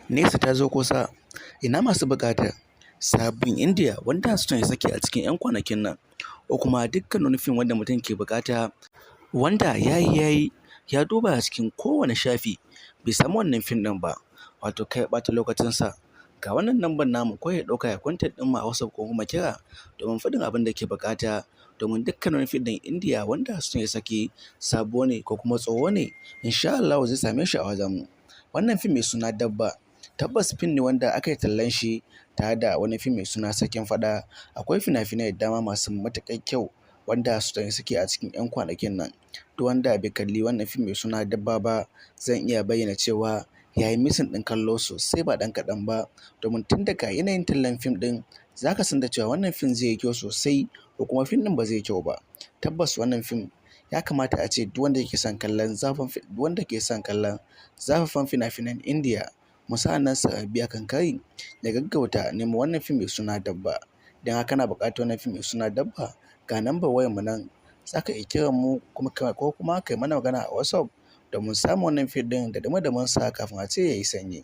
Nesa ta zo kusa, ina masu buƙatar sabbin Indiya wanda Stone ya saki a cikin 'yan kwanakin nan, ko kuma dukkan wani fim wanda mutum ke buƙata wanda ya yi ya yi ya duba a cikin kowane shafi bai samu wannan fim ɗin ba, wato kar ya ɓata lokacinsa. Ga wannan lambar namu, ko ya ɗauka ya contact ɗinmu a WhatsApp ko kuma kira domin faɗin abin da ke buƙata, domin dukkan wani fim ɗin Indiya wanda Stone ya saki, sabo ne ko kuma tsoho ne, insha Allahu zai same shi a wajenmu. Wannan fim mai suna Dabba tabbas fim ne wanda aka yi tallan shi tare da wani fim mai suna Sarkin Faɗa. Akwai fina-finai da dama masu matuƙar kyau wanda Stone ya saki a cikin 'yan kwanakin nan. Duk wanda bai kalli wannan fim mai suna Dabba ba, zan iya bayyana cewa ya yi missing ɗin kallo sosai ba ɗan kaɗan ba, domin tun daga yanayin tallan fim ɗin za ka san da cewa wannan fim zai yi kyau sosai ko kuma fim ɗin ba zai yi kyau ba. Tabbas wannan fim ya kamata a ce duk wanda yake son kallon zafin wanda ke son kallon zafafan fina-finan Indiya, musamman sababbi a kan kari, ya gaggauta nemo wannan fim mai suna Dabba. Idan har kana buƙatar wannan fim mai suna Dabba, ga nambar wayarmu nan, za ka iya kiran mu ko kuma kai mana magana a WhatsApp domin samun wannan fim ɗin da ɗumi-ɗuminsa kafin a ce ya yi sanyi.